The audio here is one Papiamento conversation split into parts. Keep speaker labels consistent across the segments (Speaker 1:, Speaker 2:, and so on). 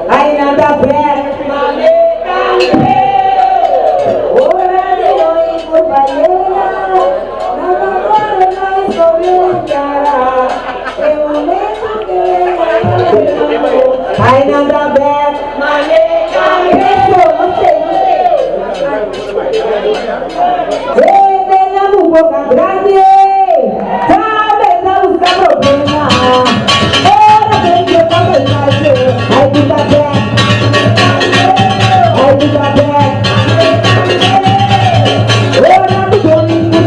Speaker 1: Ai nan ta bek. Mane kangreu. Ora di oi ku bayena, nan ta kore bai sobre nan kara. E momento ke wega ta bailando, ai nan ta bek. Mane kangreu. No sé, no sé. Hende na bu boka grandi, tambe ta buska problema. Ora den ke ta mensahe, ai ku ta bek, ai ku ta bek. Ora ku doni ku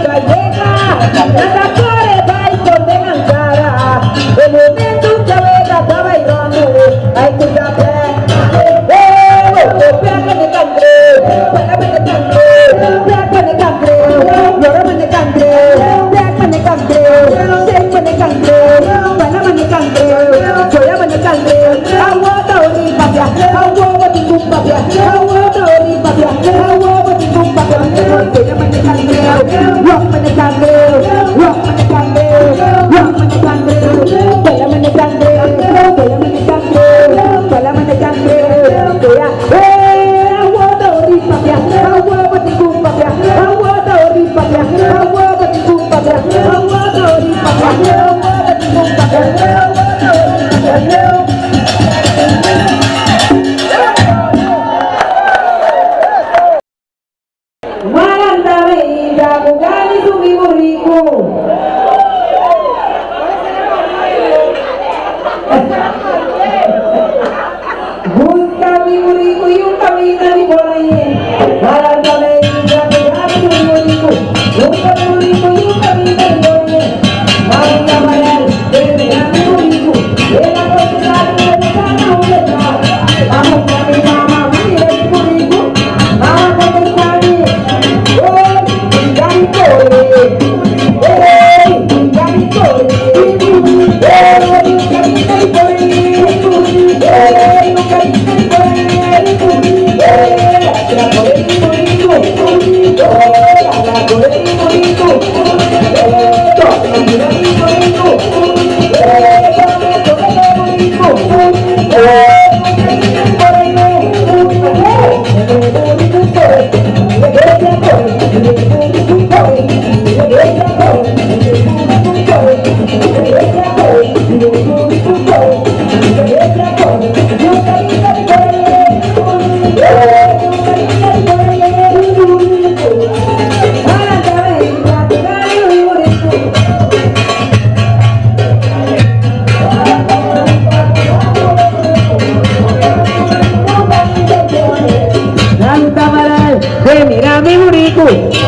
Speaker 1: ta yega, nan ta kore bai konde nan kara. Den momentu ke wega ta bailando, ai ku ta bek.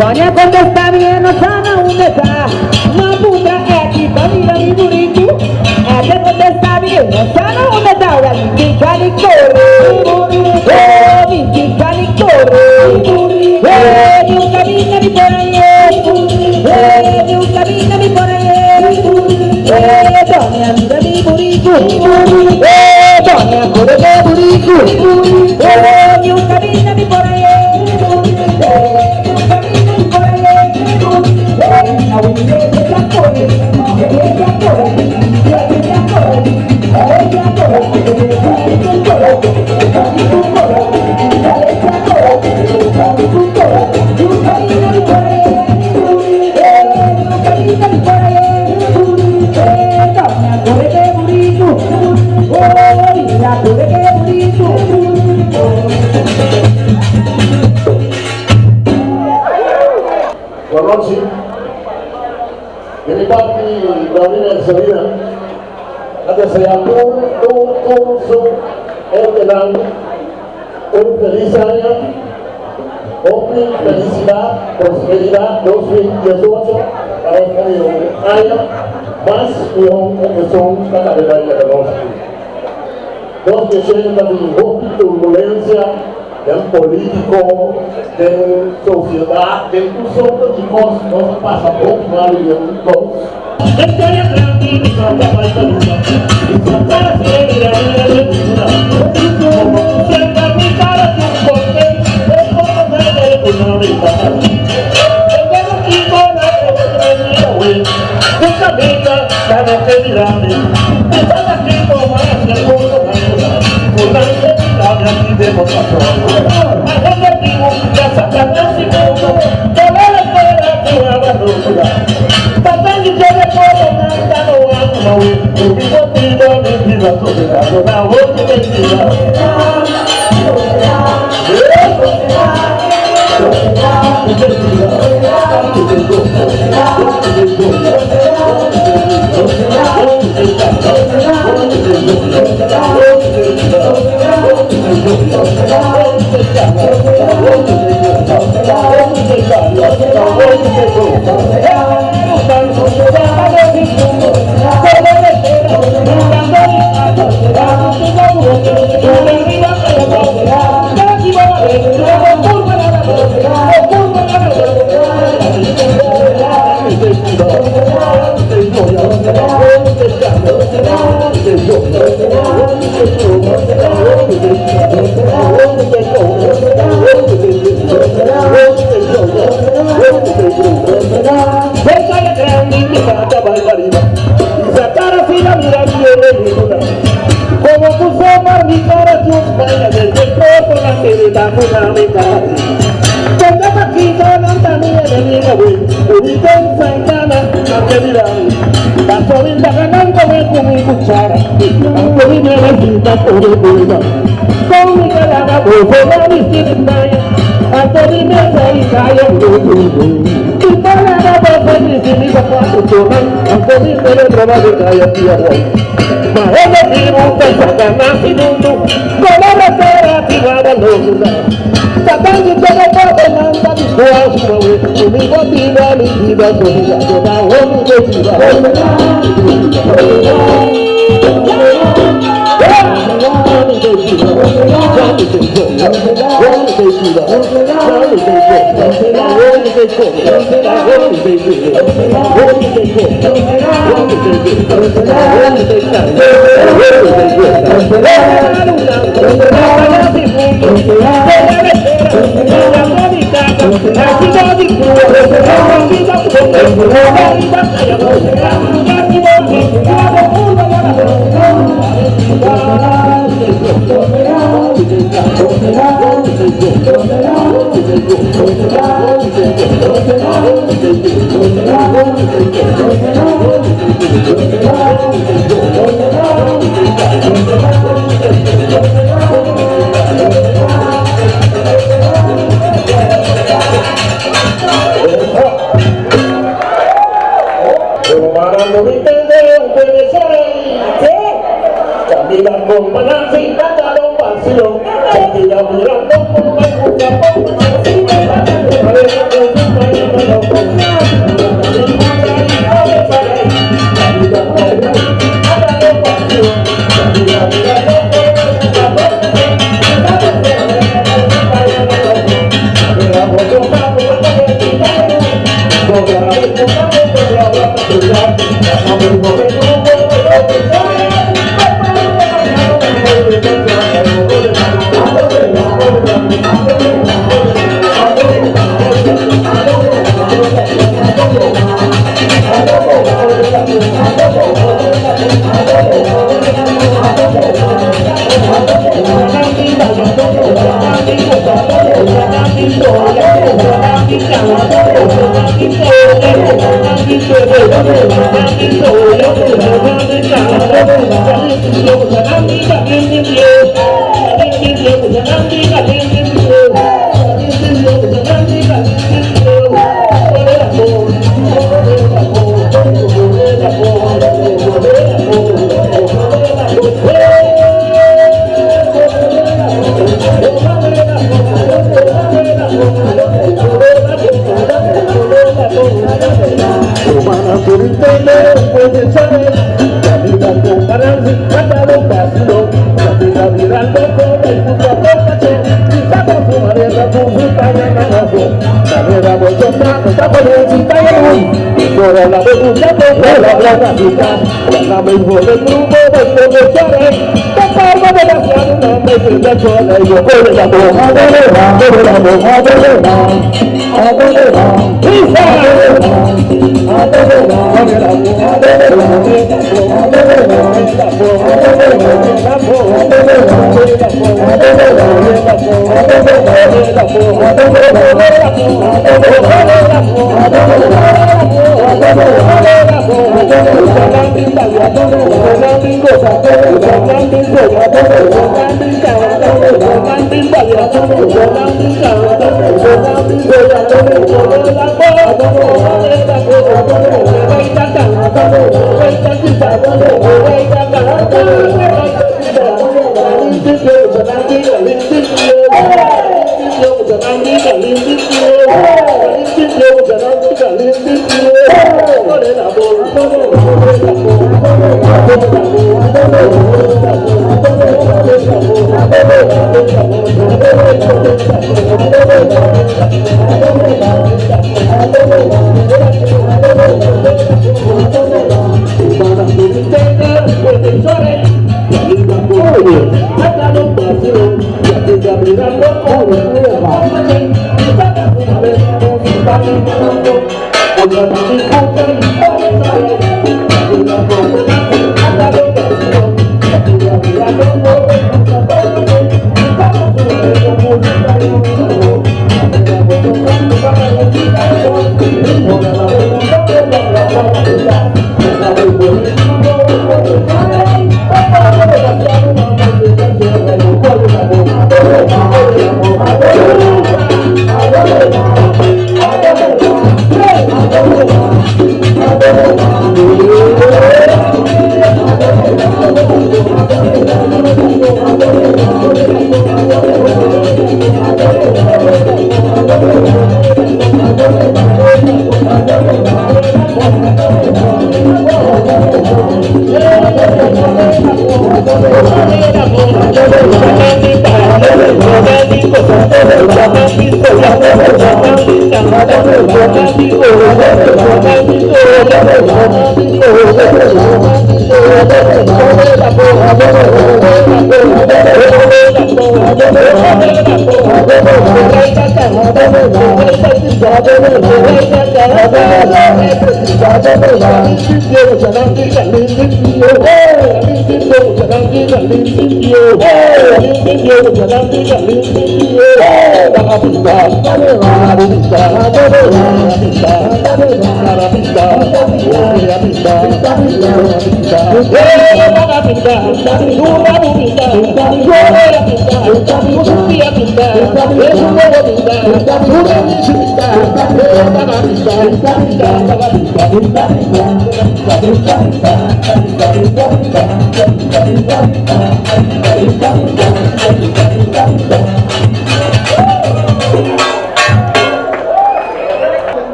Speaker 1: Doña contesta mi no sabe dónde está. Ma puta aquí pa mira mi burrico. Ella contesta mi no sabe dónde está. Ahora mi chica ni corre. Oh, mi chica ni corre. Eh, ni un camino ni por ahí. Eh, ni un camino ni por ahí. Eh, doña mira mi burrico. Eh, doña corre que burrico. Eh, ni un camino ni por ahí. Eh, ni un camino ni por ahí.
Speaker 2: Conoce. De mi papi Gabriel Enseguida. Antes se llama un, un, su, el un feliz año, una felicidad, prosperidad, 2018, para un año más y un que son la de nosotros. Dos que de turbulencia del político, de sociedad, de un solo de cosas, no se pasa poco mal y de un dos.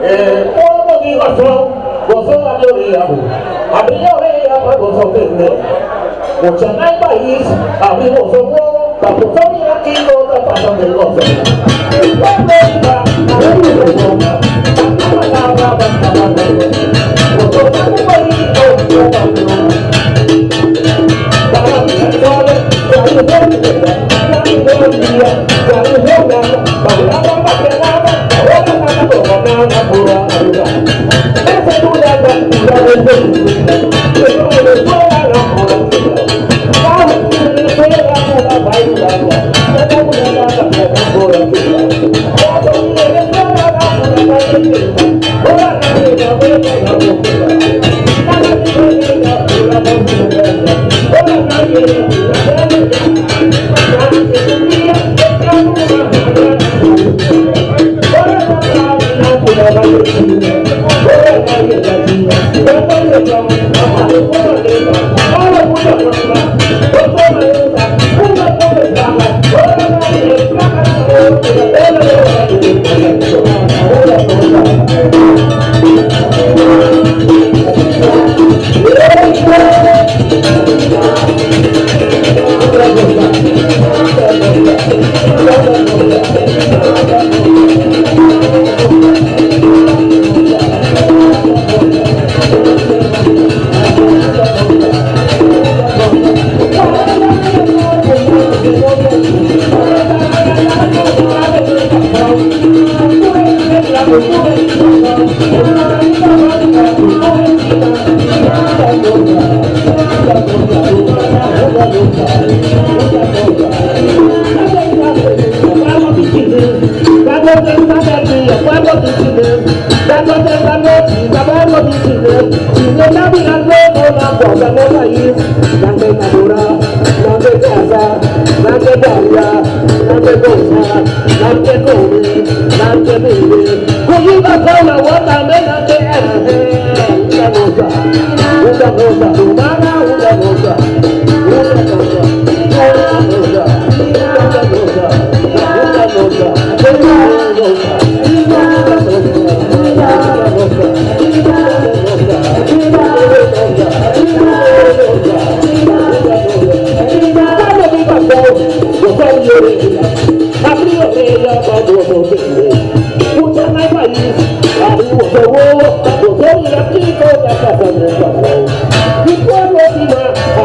Speaker 2: E pueblo di Kòrsou, boso a gloria, abri orea pa boso tende. Mucha na e pais, abri boso wowo pa boso mira kiko ta pasa den Kòrsou. E pueblo di ta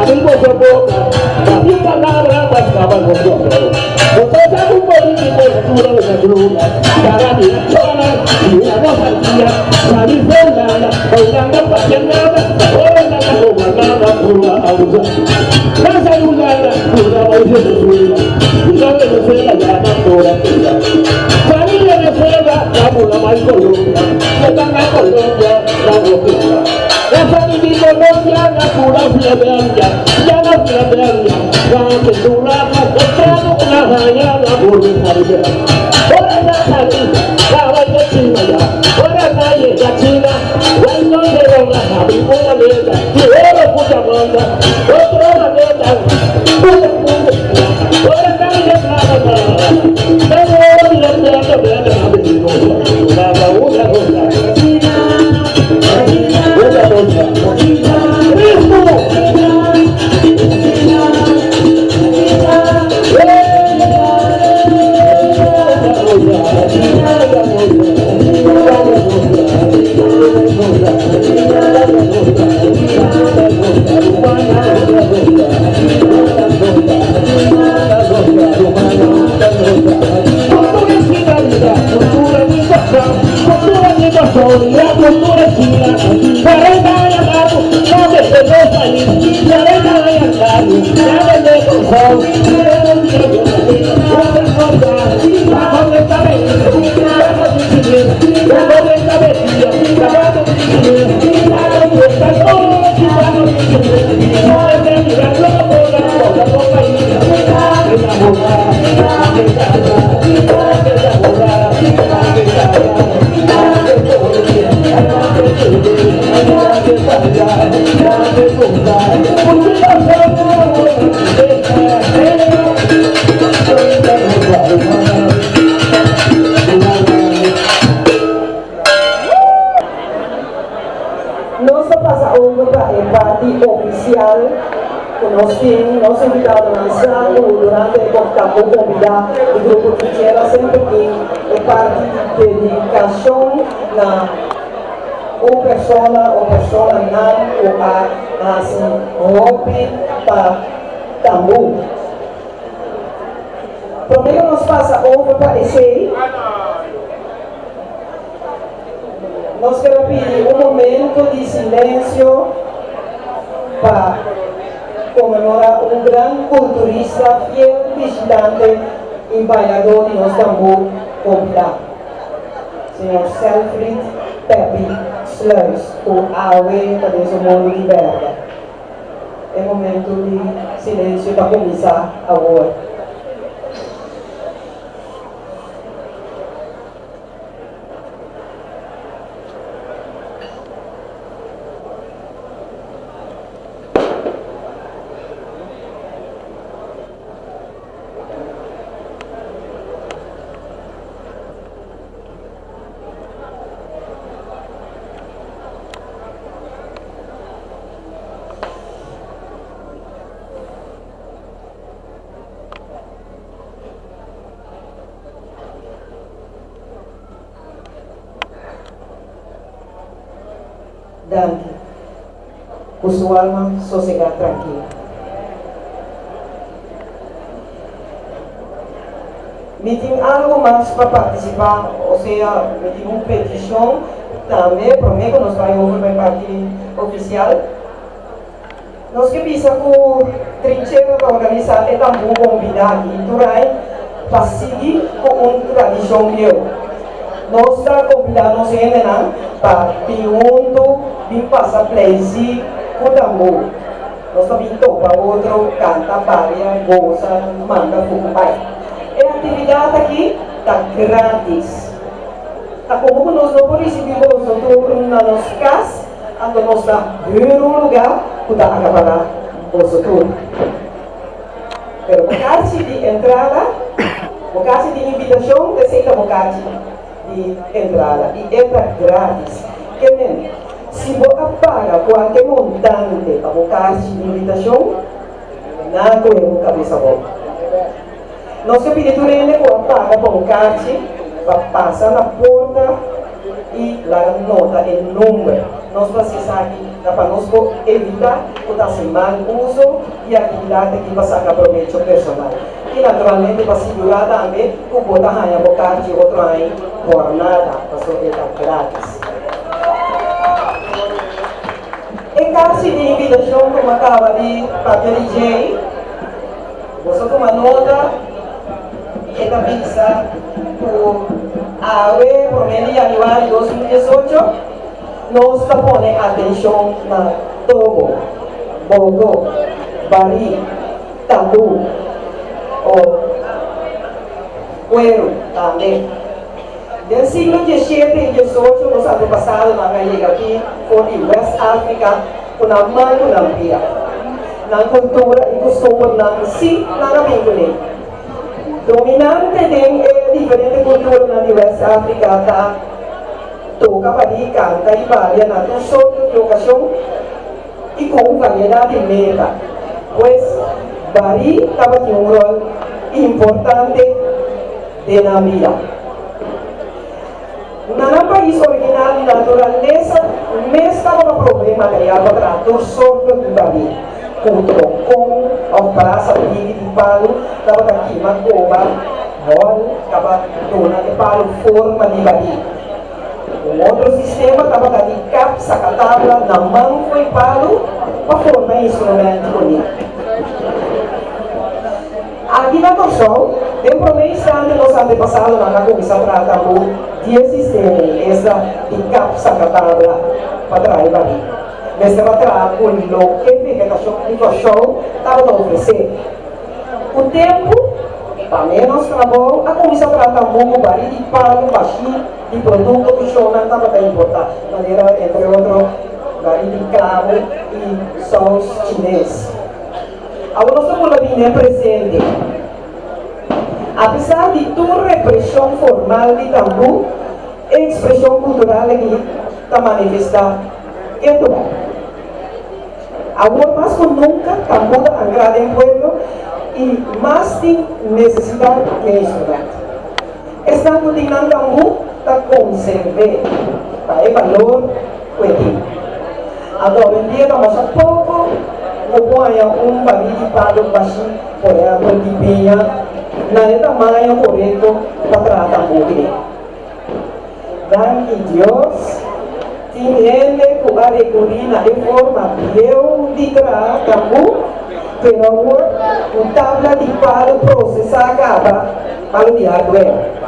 Speaker 2: abri boso boka, papia palabra pa kaba boso. Boso ta ku polítiko ku patrona. Para mira solo, sali hende, sali gloria, sali holanda, bailando papia nada, ora nada como nada pura ayuda. Ese duda pura de Venezuela la pura Venezuela pura bailando, pura pura
Speaker 1: Nos ta pasa over pa e parti oficial cu nos tin nos invitadonan sa cu durante e Tambo Conbida di Grupo Trinchera semper tin e parti di dedicacion na un persona o personanan cu a haci hopi pa Tambo. Prome cu nos pasa over pa esey. Nos ker a pidi un momento di silencio pa conmemora un gran culturista, fiel bishitante y bailador di nos tambú Cobida, señor Selfrid Peppy Sluis, cu awe ta den su mundu di berde. E momento di silencio ta cuminsa awor. Danki. Ku su alma sosegá trankil. Mi tin algu mas pa partisipá, osea mi tin un petishon tambe promé ku nos bai over pa e parti ofisial. Nos ke bisa ku Trinchera ta organisá e tambú Bombida aki tur ai pa sigui ku un tradishon bieu. Nos ta konbidá nos hendenan pa bin huntu bin pasa pleisí ku tambú. Nos ta bin topa otro, kanta, balia, gosa, manda fuku bai. E aktividat aki ta grátis. Ta komo ku nos no por risibí boso tur na nos kas, Anto nos ta hür un lugá ku ta akapará boso tur. Pero bo karchi di entrada, bo karchi di invitashon, esei ta bo karchi di entrada i e ta grátis. Ke men, si bo a paga kualke montante pa bo karchi di invitashon, nan kohe bo kabes abou. Nos ke pidi tur hende ku a paga pa un karchi pa pasa na porta i laga nota e number. Nos ta hasi esaki ta pa nos por evitá ku ta hasi mal uso di aktividat aki pa saka probecho personal. I naturalmente pa sigurá tambe ku bo ta haña bo karchi otro aña por nada, pasobra e ta grátis. E karchi di invitashon ku mi a kaba di papia di djei. Boso tuma nota, e ta bisa ku awe promé di yanüari 2018 nos ta pone atenshon na Togo, Bogo, Barí, Tambú o Kueru tambe. Den siglo diesshete i diesocho nos antepasadonan a yega aki for di West Afrika ku nan man ku nan pia. Nan kultura i kustumbernan sí nan a bin kuné. Dominante den e diferente kulturanan di West Afrika ta toka parí, kanta i balia na tur sorto di okashon i ku un variedat di meta. Pues, barí tabatin un ròl importante den nan bida. Na nan pais original, naturalesa mes tabata proveé material pa traha tur sorto di barí. Ku tronkon òf brasa diki di palu tabata kima koba hòl kaba duna e palu forma di barí. Un otro sistema tabata di kap saka tabla na man fo'i palu pa forma instrumènt kuné. Aki na Kòrsou, den promé instante nos antepasadonan a kuminsá traha tambú di e sistema ei, esta di kap saka tabla pa traha e barí. Mester a traha ku loke vegetashon di Kòrsou tabata ofresé. Ku tempu. Pa ménos trabou, a kuminsá traha tambú ku barí di palu bashí di produkto ku shownan tabata importá, manera entre otro barí di klabu i sous chines. Awor nos ta bula bini e presente. Apesar di tur represhon formal di tambú, e ekspreshon kultural aki ta manifestá ketu bai. Awor mas ku nunka tambú ta ankrá den pueblo i mas tin nesesidat di e instrument. Esnan ku tin nan tambú ta konserv'é pa e balor ku e tin. Anto awendia ta masha poko ku por haña un barí di palu bashí, por ehèmpel di biña, na e tamaño korekto pa traha tambú kuné. Danki Dios, tin hende ku a rekurí na e forma bieu di traha tambú, pero awor ku tabla di palu prosesá kaba, palu di hardware.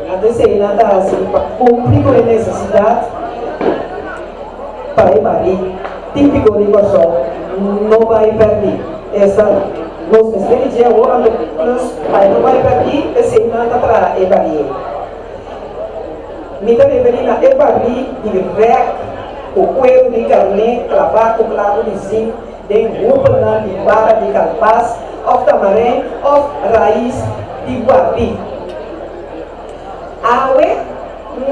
Speaker 1: Nan ta esei nan ta hasi pa kumpli ku e nesesidat pa e barí típiko di Kòrsou no bai pèrdí. Esta nos mester di dje awor anto plus pa e no bai pèrdí esei nan ta traha e barí ei. Mi ta referí na e barí di rèk ku kueru di karné klabá ku klabu di zink den hupelnan di bara di kalbas òf tamarijn òf rais di guabi. Awe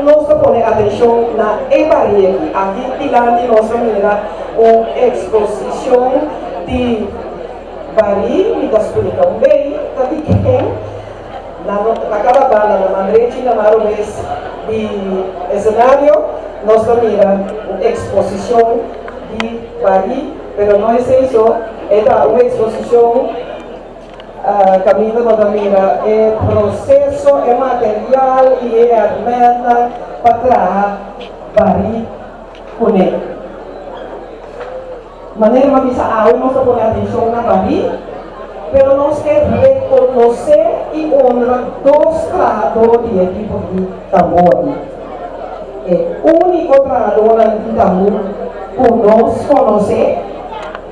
Speaker 1: nos ta pone atenshon na e barí aki. Aki dilanti nos ta mira un eksposishon di barí. Mi ta splika un bei ta di ken. Na na kada banda, na man drechi i na man robes di esenario, nos ta mira un eksposishon di barí. Pero no esei so, e ta un eksposishon. Kaminda bo ta mira e proseso, e material i e hèrmèntnan pa traha barí kuné. Manera mi a bisa awe nos ta pone atenshon na barí, pero nos ke rekonosé i honra dos trahadó di e tipo di tambú aki. E úniko trahadónan di tambú ku nos konosé.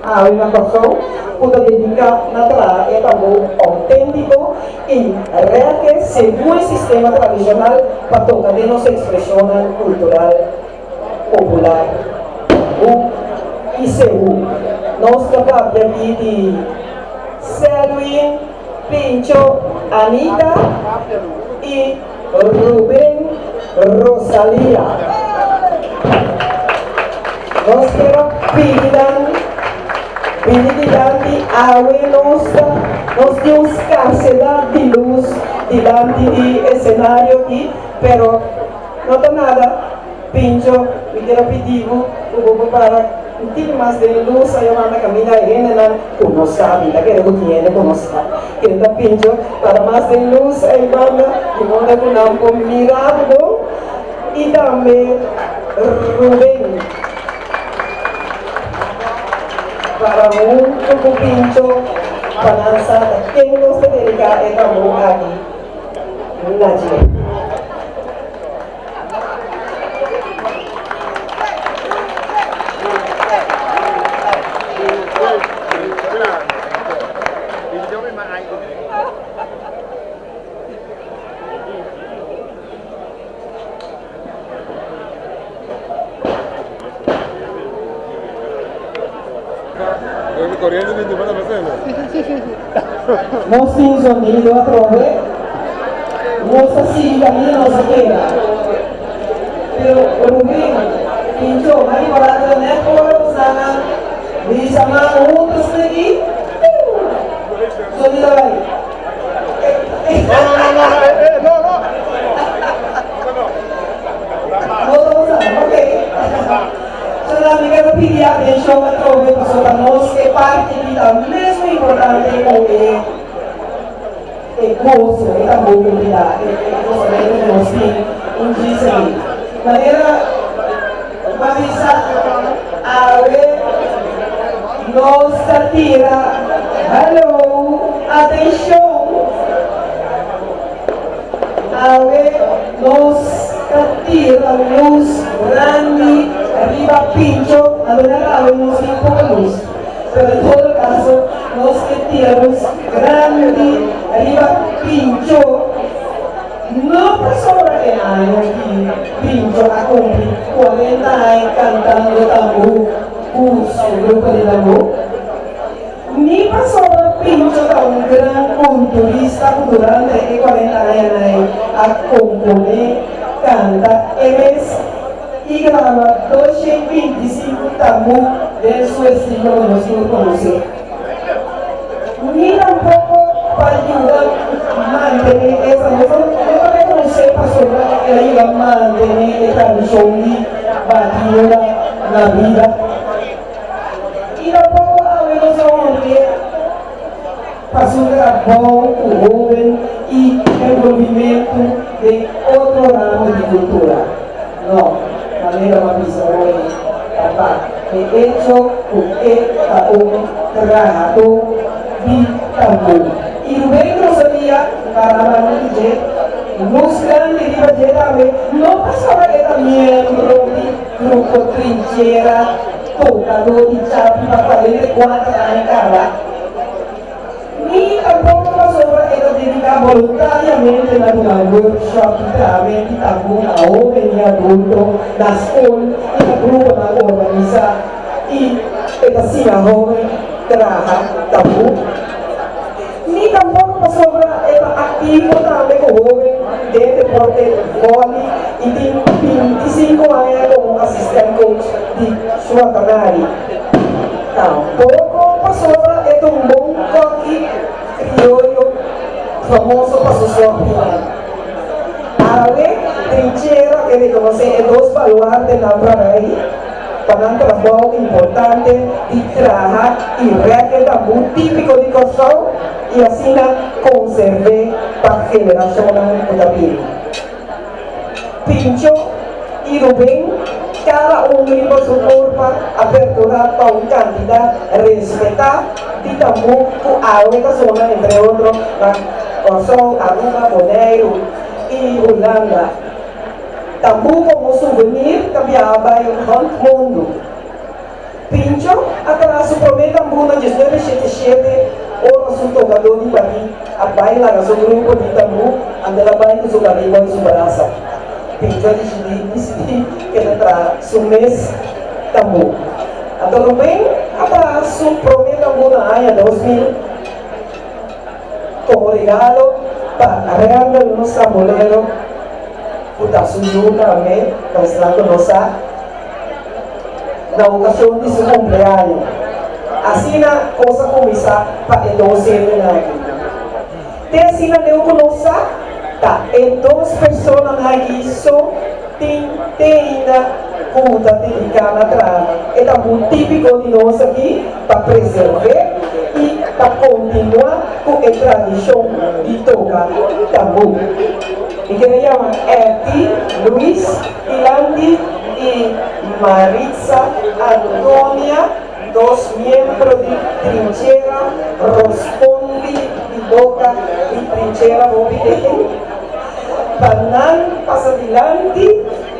Speaker 1: Awe na Kòrsou ku ta dediká na traha e tambú outéntiko i rèke segun e sistema tradishonal pa toka den nos ekspreshonnan kultural popular tambú i seú. Nos ta papia aki di Selwyn, Pincho, Anita i Ruben Rosalia. Nos kier a pidi nan bini dilanti awe nos ta nos tin un scarsedad di luz dilanti di escenario aki pero no ta nada Pincho mi kier a pidi bo cu bo por para un tiki mas den luz ayo manda caminda e hendenan cu no sa mi ta kere cu tin hende cu no sa ken ta Pincho para mas den luz ey banda di moda cu nan por mira bo bon. I tambe Ruben para huntu ku Pincho pa nan sa ta ken nos ta dediká e trabou aki na dje. Nos tin sonido atrobe. Nos ta sigui caminda nos a keda. Pero Rubin, Pincho, mari por a keda net ora cu nan a bisa man hunto esaki. Sonido a bay. No, no, no, no, no, no. No ta pasando, ok. So mi quiero pidi atencion atrobe pasobra nos e parti aki ta mesmo importante cu e e gozo, e tambor cu ta e gozamento cu nos tin un djis aki. Manera mi a bisa awe nos ta tira hello atencion awe nos ta tira luz grandi riba Pincho a lo largo awe nos tin poco luz pero en todo caso nos ke tira luz. Grandi riba Pincho no pasobra e aña ki Pincho a kumpli 40 aña kantando tambú ku su grupo di tambú, ni pasobra Pincho ta un gran kulturista ku durante e 40 añanan ei a komponé, kanta e mes i graba 225 tambú den su estilo ku nos tur konosé. Ni tampoko pa yuda mantené esa nos no ta rekonosé pasobra el a yuda mantené e tradishon di batidora na bida. I tampoko awe nos a honr'é pa su trabou ku hóben i envolvimentu den otro ramo di kultura. No, manera m'a bisa hoy ta pa e echo ku e ta un trahadó di tambú. I Rubén Rosalia para banda di dje, lus grandi riba dje tambe, no pasobra e ta miembro di Grupo Trinchera, tokadó di chapi pa 44 aña kaba. Ni tampoko pasobra e ta dediká boluntariamente na duna workshop di tramen di tambú na hóben i adulto na skol i na gruponan organisá i e ta siña hóben traha tambú. Ni tampoko pasobra e ta aktivo tambe ku hóben den deporte vòli i tin 25 aña komo asistent coach di Shuatanari. Tampoko pasobra e ta un bon kòki krioyo famoso pa su sòrtinan. Awe, Trinchera ke rekonosé e dos baluartenan Prarai pa nan trabou importante di traha i rèk e tambú típiko di Kòrsou i asina konserv'é pa generashonnan ku ta bini. Pincho i Rubén, kada un riba su kurpa a perkurá pa un kantidat respetá di tambú ku awe ta sona entre otro na Kòrsou, Aruba, Boneiru i Hulanda. Tambú komo suvenir ta biaha bai rònt mundu. Pincho a traha su promé tambú na 1977 ora su tokadó di barí a bai laga su grupo di tambú anda el a bai ku su barí bou su brasa. Pincho a disidí disidí ku el a traha su mes tambú. Anto Rubén a traha su promé tambú na aña 2000 komo regalo pa Randall nos tambolero ku ta su yu tambe, pa esnan ku no sa. Na ocasion di su cumpleaño. Asina cos a cuminsa pa e dos hendenan aki. Te asina leu cu nos sa, ta e dos personanan aki so tin te ainda cu ta dedica na traha e tambú tipico di nos aki pa preserv'é y pa continua cu e tradicion di toca tambú. Mi kere yama Etty Luis. Ilandy i Maritza Antonia, dos miembro di Trinchera Rospondi di Boca di Trinchera hopi den, pa nan pasa dilanti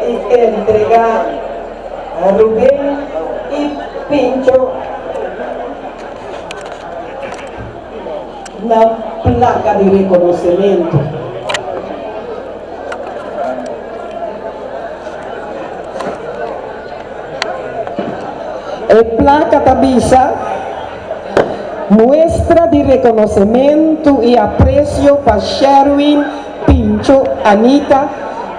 Speaker 1: i entregá Ruben i Pincho nan plaka di rekonosementu. E plaka ta bisa, Muestra di rekonosementu i apresio pa Sherwin Pincho Anita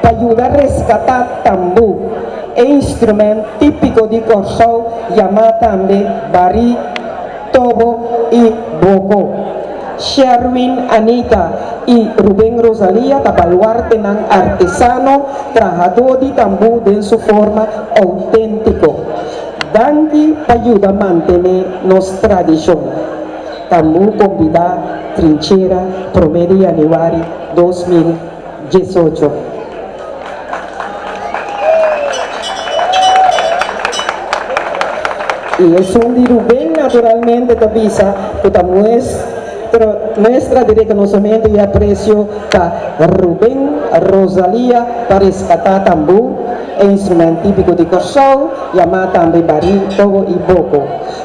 Speaker 1: pa yuda reskatá tambú, e instrument típiko di Kòrsou yamá tambe barí, tobo i boko. Sherwin Anita i Ruben Rosalia ta baluartenan artesano, trahadó di tambú den su forma outéntiko. Danki pa yuda mantené nos tradishon. Tambú kombidá Trinchera promé di yanüari 2018. I esun di Ruben naturalmente ta bisa ku ta muestra di rekonosementu i apresio pa Ruben. Rosalia pa reskatá tambú, e instrumènt típiko di Kòrsou, yamá tambe barí, tobo i boko.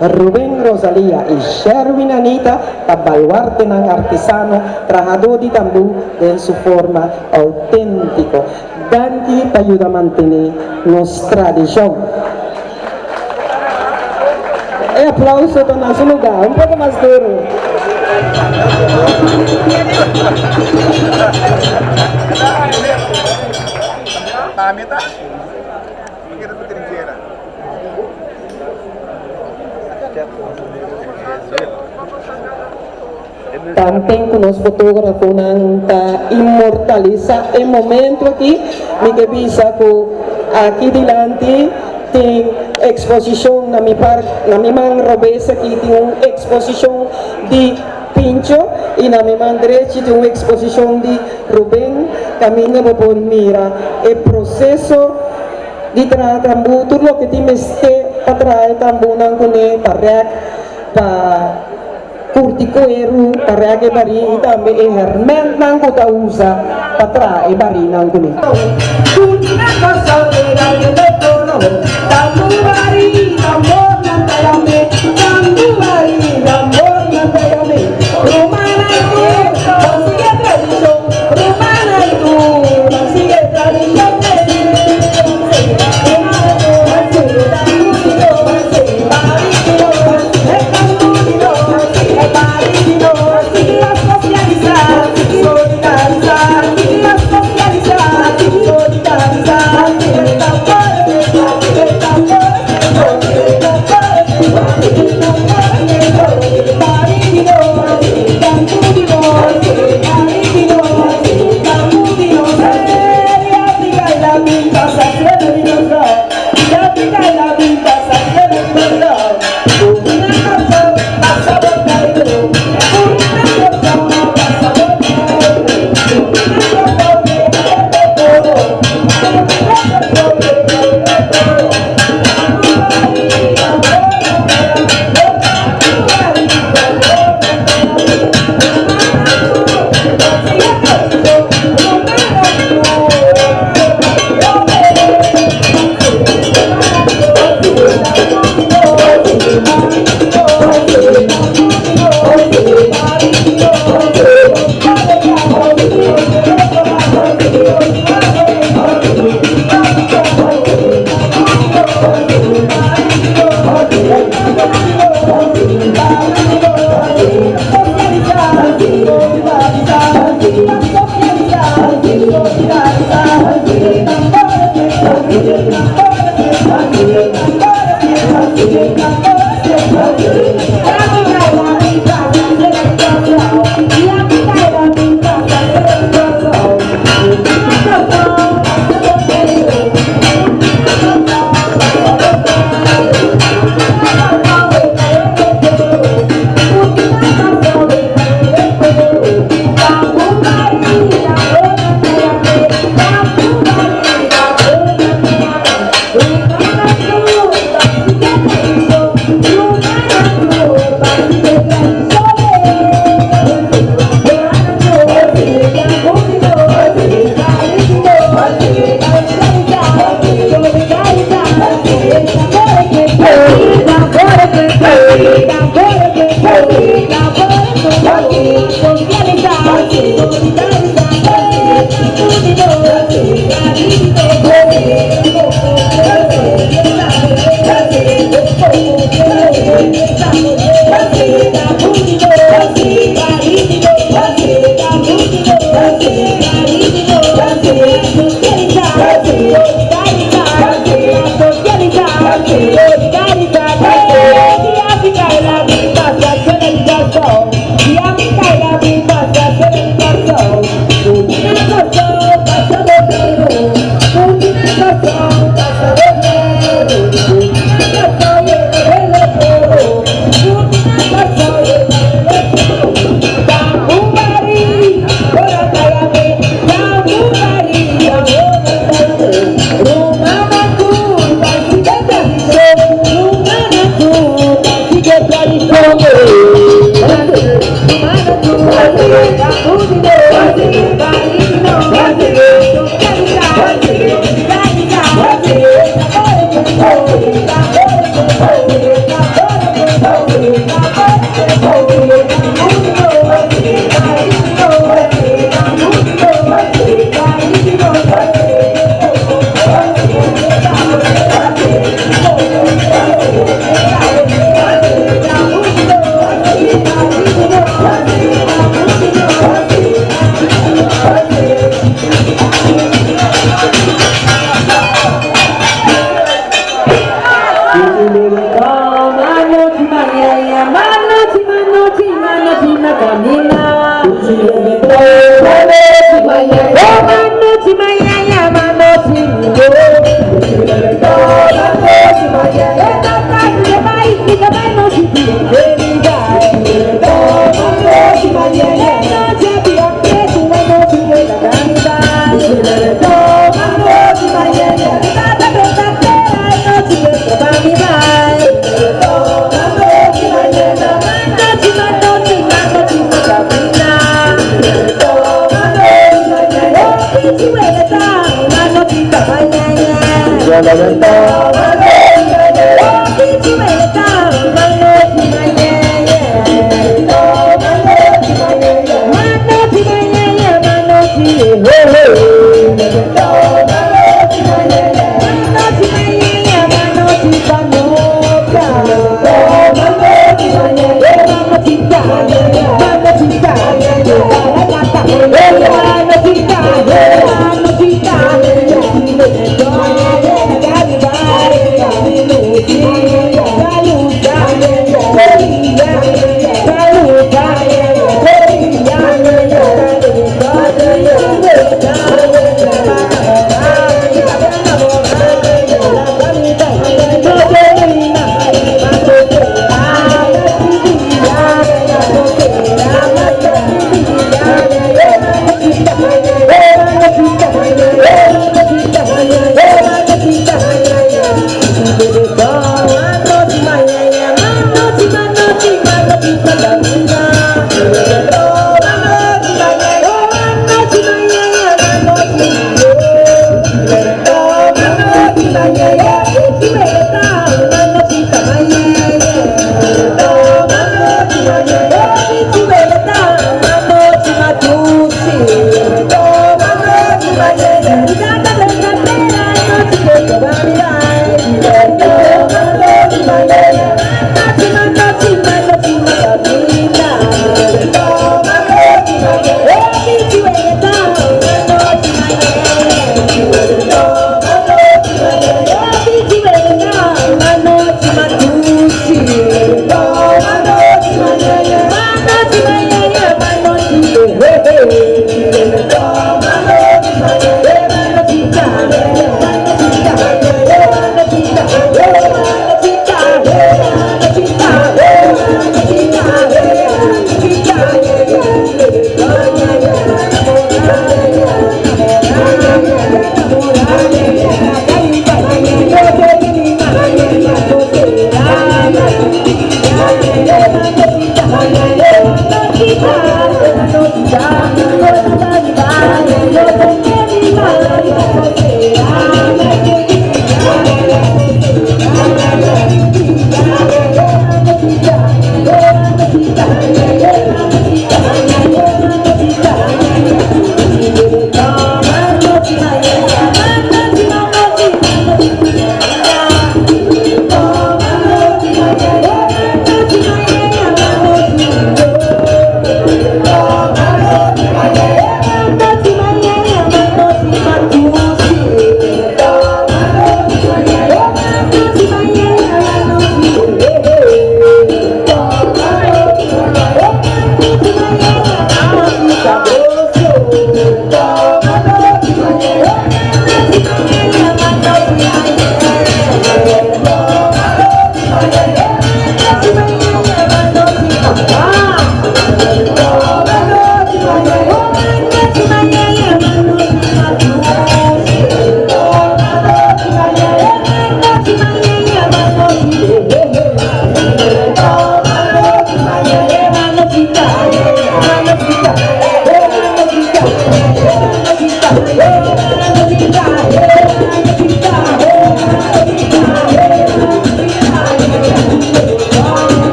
Speaker 1: Ruben Rosalia i Sherwin Anita ta baluartenan artesano, trahadó di tambú den su forma outéntiko. Danki pa yuda mantené nos tradishon. E aplauso ta na su lugá. Un poko mas duru. Tanten ku nos fotógrafonan ta inmortalisá e momentu aki, mi ke bisa ku aki dilanti tin eksposishon, na mi par, na mi man robes aki tin un eksposishon di Pincho i na mi man drechi tin un eksposishon di Ruben, kaminda bo por mira e proseso di traha tambú, tur loke tin mester pa traha e tambúnan kuné, pa rèk, pa. Curti cueru pa rek e barí i tambe e hermentnan cu ta usa pa traha e barínan cuné.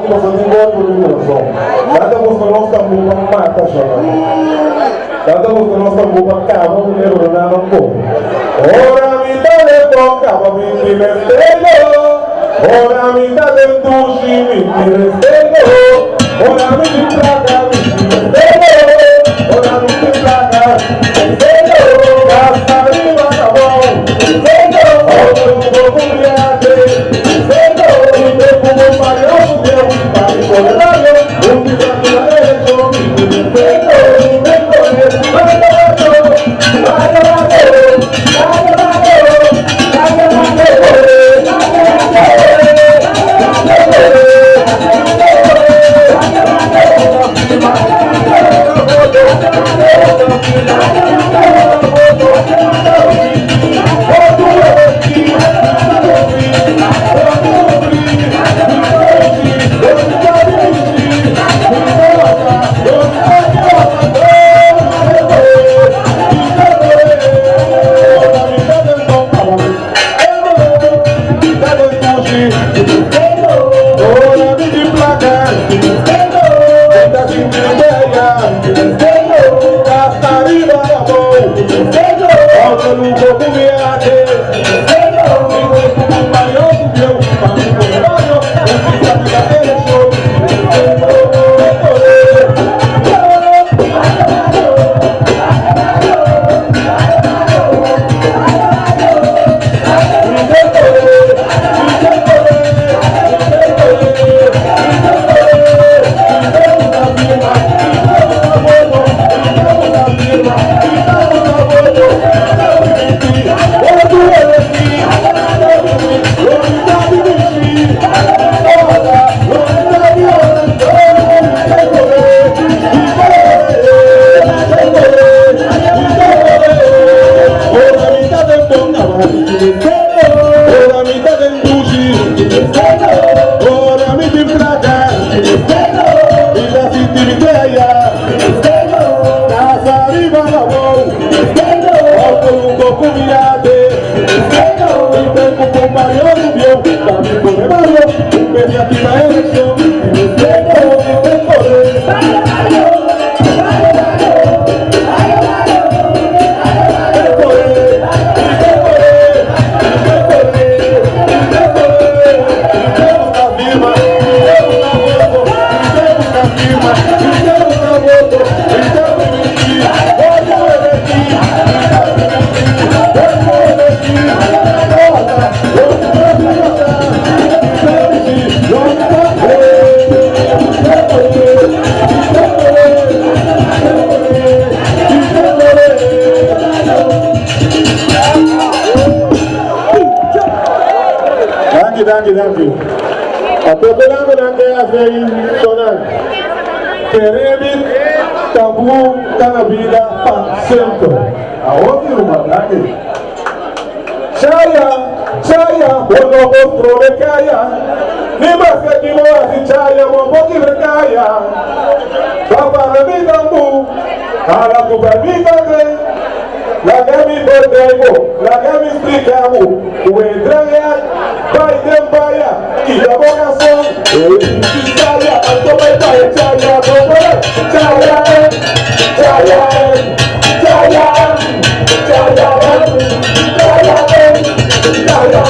Speaker 2: Danki pasobra tin gol por mi kurason. Nan ta buska nos tambú pa mata shona. Nan ta buska nos tambú pa kaba ku ne pero nan no por. Ora mi ta den bon kaba mi tin mester yo. Ora mi ta den dushi mi tin mester yo. Ora mi tin plaka mi tin mester yo. Ora mi tin plaka mi tin mester yo. Gasta riba kabou mester yo. Auto luho ku viahe mester yo. Mi te ku bo paga ku Dios pa mi por radio. Un pisando na eleccion mi tin mester yo. Mi kohe baya bayo baya bayo baya bayo baya Danki, danki, danki. A tope nan ke hasi sonan. Keremi tambú ta na bida pa semper. Awor mi ruman, danki. Chaya, chaya, bo no por trove kaya. Ni maske ki bo hasi chaya, bo por kibra kaya. Pa para mi tambú, hala ku permita te. Laga mi bordei bo, laga mi splika bo, ku e draya bai den baya, kita bo kason, e bisti saya, anto bai baya chaya, bo por chaya, chaya, chaya, chaya, chaya, chaya, chaya, chaya,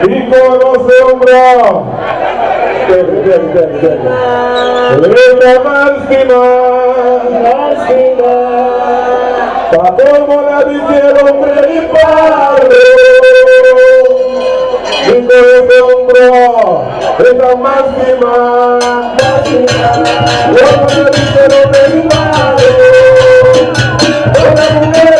Speaker 2: Mi conoce hombro. Esta máxima. Pa colmo la hicieron prediparlo. Mi conoce hombro. Esta máxima. Como la hicieron prediparlo. Una mujer.